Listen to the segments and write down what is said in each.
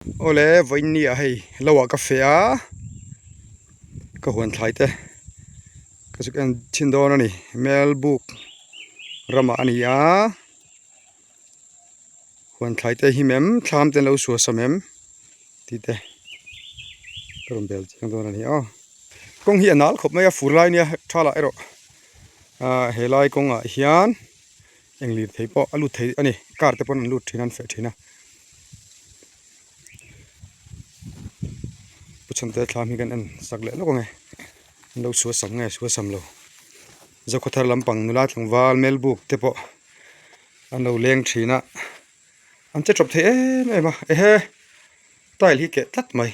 Awle vawiin ah hei lo ah ka feh a ka huan thlai te ka zuk en thin dawn a ni melbuk ramah a ni a huan thlai te hi mem thlam te an lo suah sam em tih te ka rawn bel chiang dawn a ni aw kawng hi a nal khawp mai a fur lai nia tha lah erawh ah helai kawngah hian. Eng lir thei pawh a lut thei a ni car te pawn an lut thin a an feh thin a pu chhante thlam hi kan en sak leh lawk ang e an lo sual sam nge sual sam lo zokhawthar lampang nula tlangval melbuk te pawh an lo leng thin a an che tawp thei em em a ehe tile hi keh tlat mai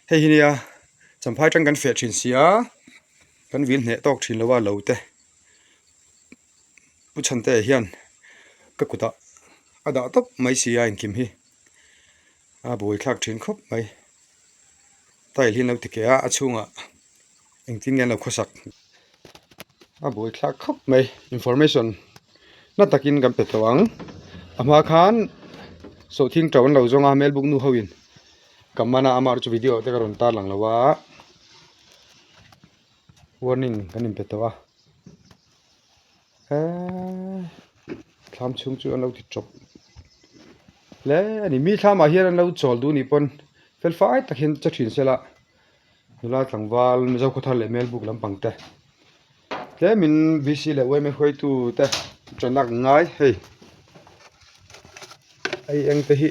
hei hi nia champhai atang kan feh thin si a kan vil hneh tawk thin lo a lo te. Pu Chhante hian ka kutah a dah tawp mai si a inkim hi a buaithlak thin khawp mai tile hi an lo ti keh a a chhungah engtin nge an lo khawsak a buaithlak khawp mai information na takin kan pe tawh ang a hma khan sawhthing to an lo zawng a melbuk nu ho in ka man a amah chu video te ka rawn tarlang lo a. Warning kan inpe tawh a eee thlam chhung chu an lo ti chawp hle a ni mi thlamah hian an lo chawl duh anih pawn fel fai tak hian che thin se la nula tlangval mizo khawthar leh melbuk lampang te tlemin V C leh yma hruaitu te ṭan lak ngai hei hei eng te hi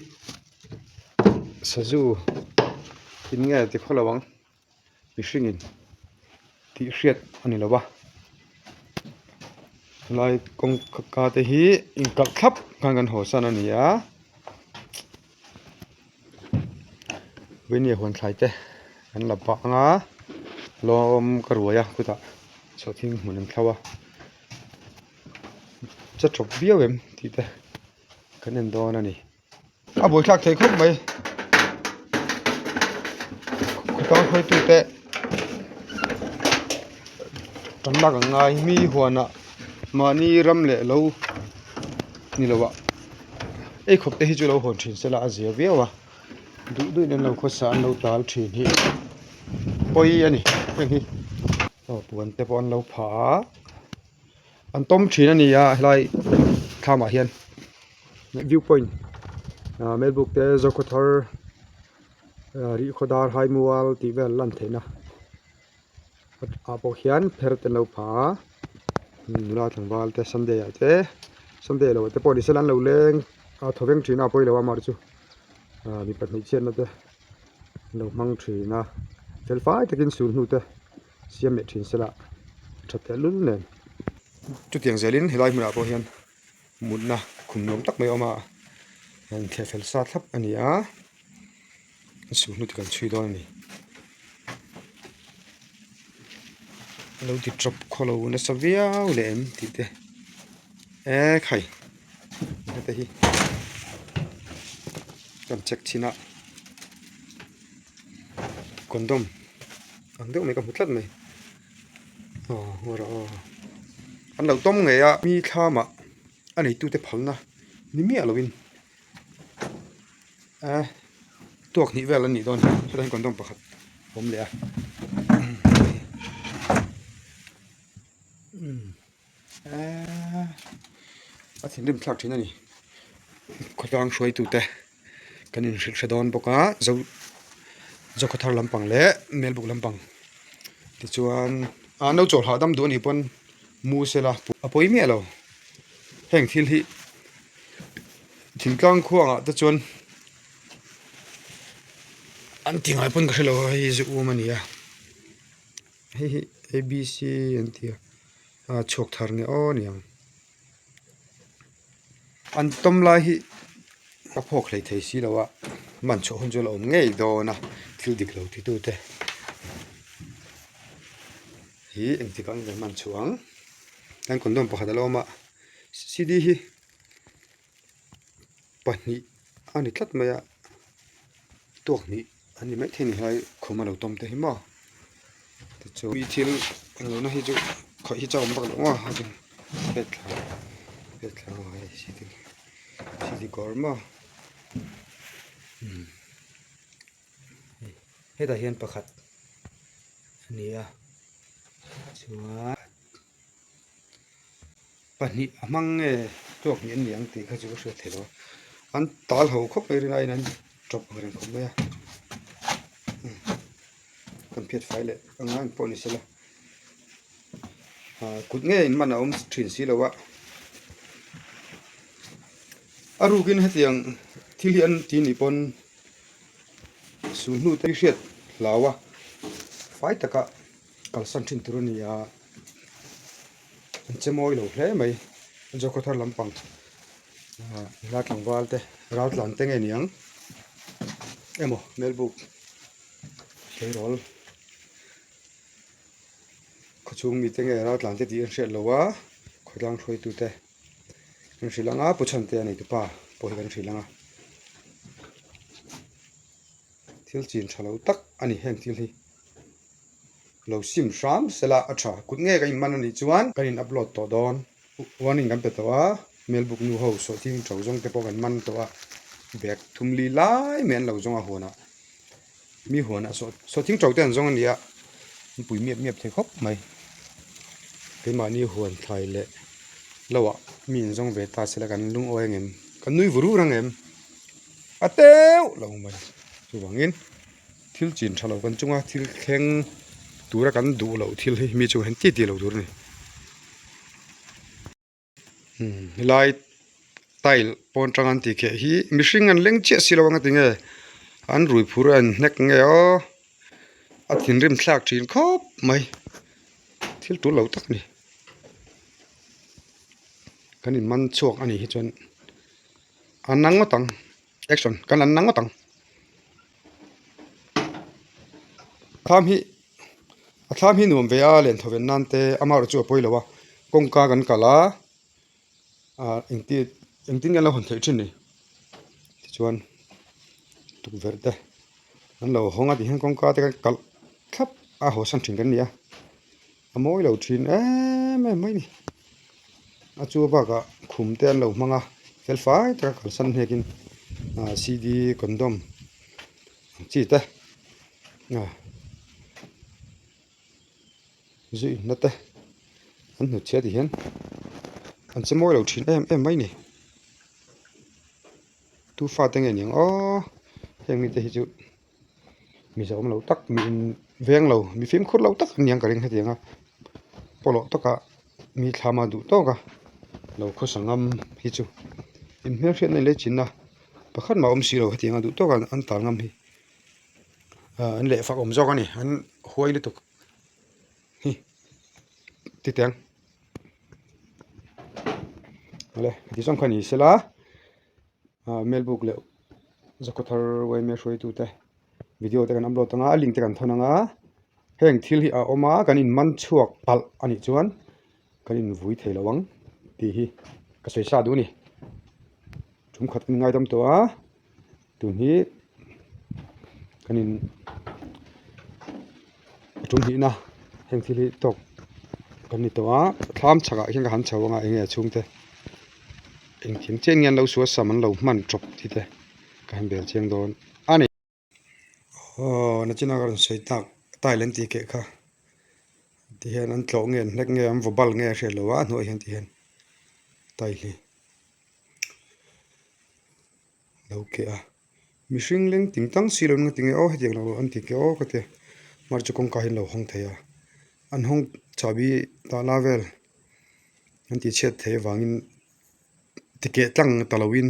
sazu in nge ti khawlo ang. mihringin tih hriat a ni lo va helai kawngka te hi inkalh thlap khan kan haw san a ni a vawini huan thlai te an la pah ang a lawm ka ruai a khutah sawhthing hmun an thlo a che tawp viau em tih te kan en dawn a ni. A buaithlak thei khawp mai khawtlang hruaitu te tam lak ang ngai mi huanah mahni ram leh lo ni lo ah ei khawp te hi chu lo hawn thin se la a zia viau a duh duhin an lo khawsa an lo tal thin hi pawi a ni heng hi aw puan te pawh an lo phah a an tawm thin a ni a helai thlamah hian. View point ah melbuk te zokhawthar ah rihkhawdar haimual tih vel lan theihna ah pawh hian pher te an lo phah a nula tlangval te sunday ah te sunday loh te pawh ni sela an lo leng a thawveng thin a a pawi lo a amah chu ah mipa hmeichhiatna te an lo hmang thin a fel fai takin sul hnu te siam leh thin sela tha tehlul nen chutiang zelin helai hmunah pawh hian. Mutna khum nuam tak mai a awm a inthleh fel sa thlap a ni a a suh hnu te kan chhui dawn a ni a lo ti tawp khawlo nasa viau leh em tih te ekhai heta hi kan check chhin a condom ang deuh mai ka hmu tlat mai. Aw ngaw rawh aw an lo tawm ngei a mi thlamah a neitute phalna ni miah lovin eh tuak hnih vel an nih dawn hi hetah hian condom pakhat a awm leh a eh a thinrim thlak thin a ni khawtlang hruaitute kan inhrilh hre dawn bawk a zo zokhawthar lampang leh melbuk lampang tichuan ah no chawlh hahdam duh anih pawn mu sela a pawi miah lo heng thil hi thingtlang khuangah te chuan an ti ngai pawn ka hrelo a hei hi zu um a ni a hei hi a b c an ti a ah chhuak thar ni aw niang. An tawm lai hi a phawk hlei thei si lo a man chhuah hun chu a la awm ngei dawn a thil dik lo ti tute hi engtik ah nge man chhuah ang kan condom pakhat a la awm a c d hi pahnih a ni tlat mai a tuak hnih a ni maithei a ni helai khum a lo tawm te hi maw tichuan mi thil englo na hi chu khawih hi chu a awm vak lo maw a hetla hetla hei c d c d kawr maw. Umm hei hetah hian pakhat a ni a chuan pahnih a hmang nge tuak hnih an ni ang tih kha chu ka hriat theih lo a an tal ho khawp mai rin aiin an tawp ang reng khawp mai a umm kan phiat fai leh ang a engpawh ni sela ah kut ngei in man a awm thin si lo a a rukin hetiang thil hi an ti nih pawn sulhnu te hi hriat hlau a fai taka kalsan thin tur a ni a an che mawi lo hle mai Zokhawthar thar lampang ah nula tlangval te ral tlan te nge ni ang emaw melbuk tleirawl khawchhung mite nge ral tlan te tih an hriat lo a khawtlang hruaitu te kan hrilh ang a pu chhan te a neitu pa pawh hi kan hrilh ang a thil chin tha lo tak a ni heng thil hi lo sim hram sela a tha kut nge kan inman anih chuan kan in upload tawh dawn warning kan pe tawh a mailbook nu ho sawhthing tho zawng te pawh kan man tawh a bag thum li lai mai an lo zawng a huanah mi huanah saw sawhthing tho te an zawng a ni a an pui miap miap thei khawp mai keimahni huan thlai leh lo ah mi in zawng ve ta sela kan lungawi ang em kan nui vur vur ang em a teuh lo mai chuvangin. Thil chin tha lo kan chunga thil thleng tura kan duh loh thil hi mi chu hian ti ti lo tur a ni. Umm helai tile pawn tang an tih kheh hi mihring an leng chiah si lo ang a ti nge an rui phur a an hnek nge aw a thinrim thlak thin khawp mai thil tul lo tak a ni. Kan in man chhuak a nih hi chuan a na ngawt ang. Action kan an na ngawt ang. Thlam hi a thlam hi nuam ve a len thawven nan te amaherawh chu a pawi lo a kawngka kan kal a ah engti engtin nge an lo hawn theih thin ni tichuan tukverh te an lo hawng a tihian kawngka te kan kalh thlap a haw san thin kan ni a a mawi lo thin em em mai a ni a chu bakah khum te an lo hmang a fel fai taka kalsan hnekin ah c d condom ang chi te ah zui na te an hnutchhiah ti hian an che mawi lo thin em em mai a ni tu fate nge niang aw heng mite hi chu. Mi zawm lo tak mi in veng lo mi fimkhur lo tak aniang ka ring hetiang a pawlawh taka mi thlama duh tawk a lo khawsa ngam hi chu in hmelhriatna in lei chinna pakhat mah a awm si lo hetiang a duh tawk a an tal ngam hi ah an leh fak awm zawk a ni an huai lutuk hi titeng awle ti zawng kha ni sela ah melbuk leh. Zakawthar yma hruaitute video te kan upload anga a link te kan thawn anga heng thil hi a awm a kan in man chhuak palh a nih chuan kan in vui thei lo ang tih hi ka sawi sa duh a ni tum khat kan ngaidam tawh a tun hi kan in a tum hnihna heng thil hi tawk kan ni tawh a thlam chhakah hian ka han chho anga eng nge a chhungte. Engthing chiah nge an lo sual sam an lo hman tawp tih te ka han bel chiang dawn a ni. Aw nachina ka rawn sawi tak tile an tih keh kha ti hian an tlawh nge an hnek nge an vaw bal nge a hriat loh a a hnuaiah hian ti hian tile hi lo keh a mihring leng ting tang si lo in tinge aw hetiang lo an ti keh aw ka ti a hmar chu kawngka hi an lo hawng thei a an hawng chahbi tah la vel. An tih chhiat theih avangin tikeh tlang ta loin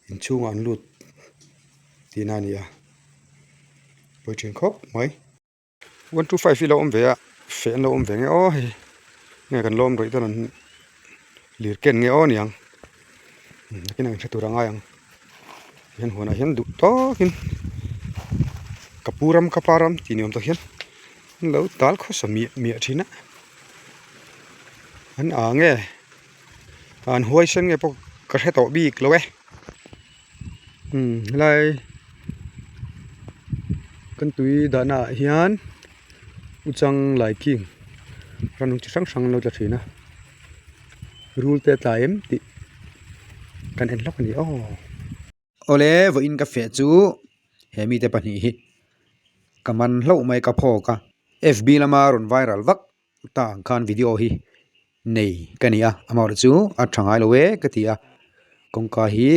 inchhungah an lut tihna a ni a pawi thin khawp mai. 1 2 5 hi a lo awm ve a feh an lo awm ve nge aw hei nge kan lawm rawih dawn an lir ken nge aw niang nakin ah kan hre tur a ngai ang hian huanah hian duh tawkin ka pu ram ka pa ram tih ni awm tak hian an lo tal khawsa miah miah thin a. An ah nge an huai sen nge pawh ka hre tawh bik lo e umm helai kan tui dahna ah hian uchang laiking ranung chi hrang hrang an lo tla thin a rul te a tla em tih kan en hlawk a ni aw. Awle vawiin ka feh chu he mite pahnih hi ka man hlauh mai ka phawk a. FB lama rawn viral vak ta ang khan video hi nei ka ni a, amaherawhchu chu a tha ngai lo e ka ti a, kawngka hi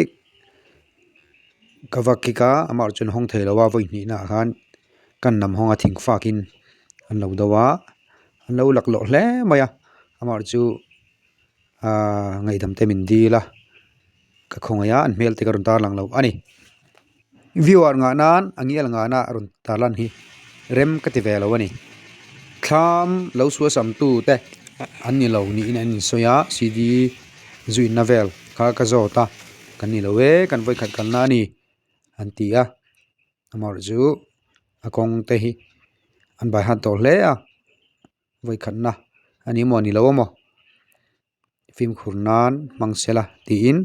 ka va kik a amaherawhchu an hawng thei lo a vawi hnihna ah khan ka nam hawng a thing fak in an lo do a, an lo laklawh hle mai a, amaherawhchu ahh ngaihdam te min dil a ka khawngaih a an hmel te ka rawn tarlang lo a ni. Viewer ngah nan a ngial ngahna a rawn tarlan hi rem ka ti ve lo a ni. Thlam lo suasam tu te an ni lo niin an insawi a CD zuina vel kha ka zawt a kan ni lo e kan vawikhat kalna a ni an ti a amaherawhchu a kawng te hi an bai hat tawh hle a vawikhatna a ni maw ni lo a maw. Fimkhur nan hmang sela tiin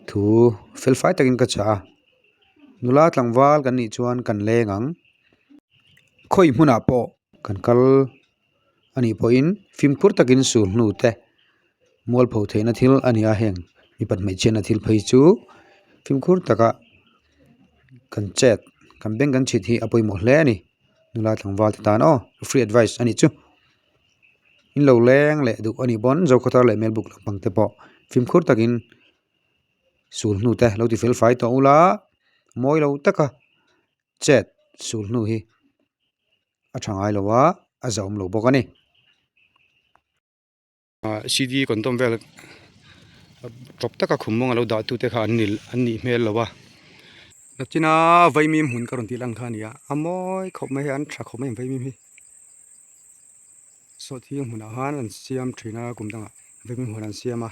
thu fel fai takin ka chah a, nula tlangval kan nih chuan kan leng ang, khawi hmunah pawh kan kal a nih pawhin fimkhur takin sur hnu te mualpho theihna thil a ni a heng mipat hmeichhiatna thil phei chu fimkhur taka kan chet kan beng kan chhit hi a pawimawh hle a ni nula tlangval te tan aw free advice a nih chu. In lo leng leh duh a nih pawn Zokhawthar leh Melbuk lampang te pawh fimkhur takin sul hnu te lo ti fel fai tawh ula mawi lo taka chet sul hnu hi a tha ngai lo a a zahawm lo bawk a ni. CD condom vel tawp taka khum mawng a lo dah tute kha an ni an nih hmel lo a nachina vaimim hmun ka rawn tih lang kha a ni a a mawi khawp mai a an tha khawp mai ang vaimim hi. Sawhthing hmunah khan an siam thin a kum dangah vaimim hmun an siam a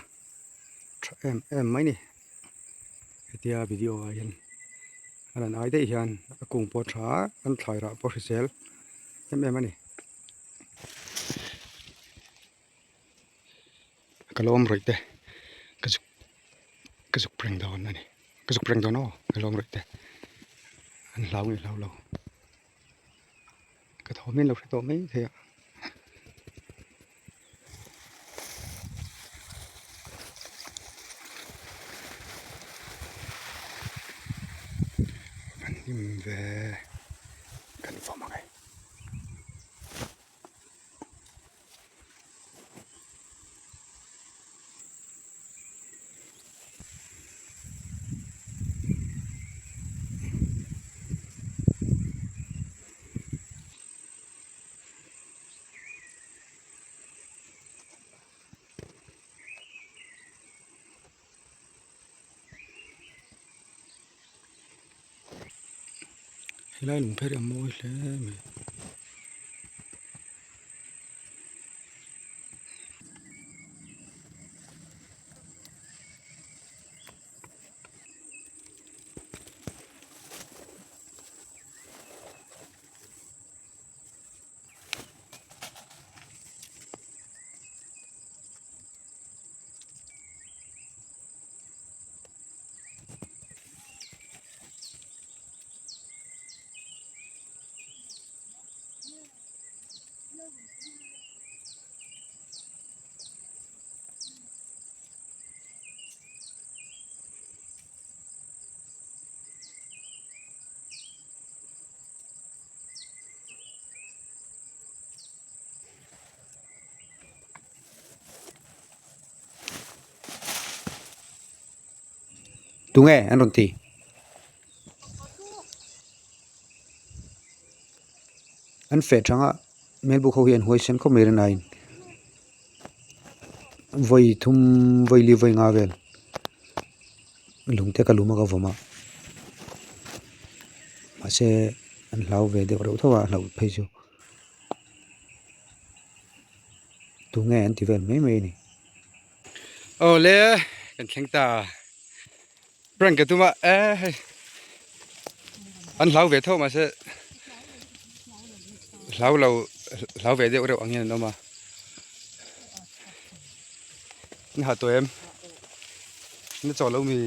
tha em em mai ni hetia video ah hian a lan ai daih hian a kung pawh tha a an thlai rah pawh hrisel em em a ni. Ka lawm rawih te ka zuk ka zuk prank dawn a ni ka zuk prank dawn aw ka lawm rawih te an hlau nge hlau lo. Ka tho hmel lo hre tawh mai thei a. Kan hlim ve kan fawm ang e. Helai lung pher hi a mawi hle mai. Tunge an rawn ti? An feh thanga Melbuk ho hi an huaisen khawp mai rin aiin vawi thum vawi li vawi nga vel lung te ka lum a ka vawm a mahse an hlau ve deuh reuh tho a hlauh phei chu tunge an ti vel mai mai a ni. Awle kan thleng ta prank ka tum a e hei an hlau ve tho mahse hlau lo hlau ve deuh reuh ang hian an awm a an ha tawh em na chaw lo mi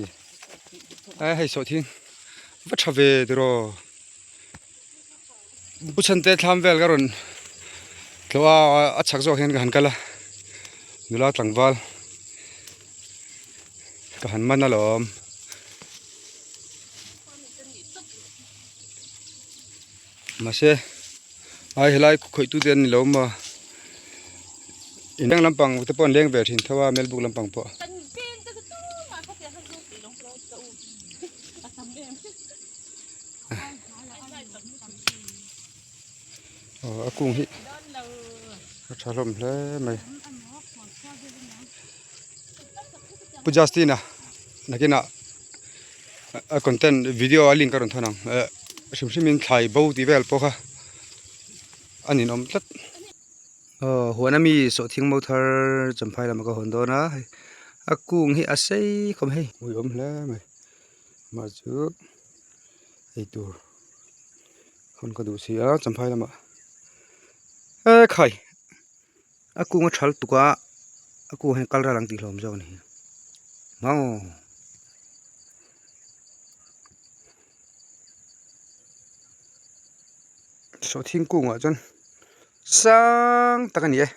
e hei sawhthing va tha ve tiraw Pu Chhante thlam vel ka rawn tlawh a a chhak zawk hian ka han kal a nula tlangval ka han man alawm. Mahse ai helai khawih tute an ni lo maw in lampang te pawh an leng ve thin tho a melbuk lampang pawh. Aw a kung hi a tha hlawm hle mai Pu Justin-a nakinah a content video a link a rawn thawn ang eh hrim hrimin thlai bo tih vel pawh kha a ninawm tlat aw huan ami sawhthing mo thar champhai lamah ka hawn dawn a hei a kung hi a sei khawp hei ui awm hle mai mah chu eitur. Hawn ka duh si a champhai lamah e khai a kung a thal tuk a a kung hian kal ral ang tih hlawm zawk a ni maw. Sawhthing kungah chuan sang tak a ni e.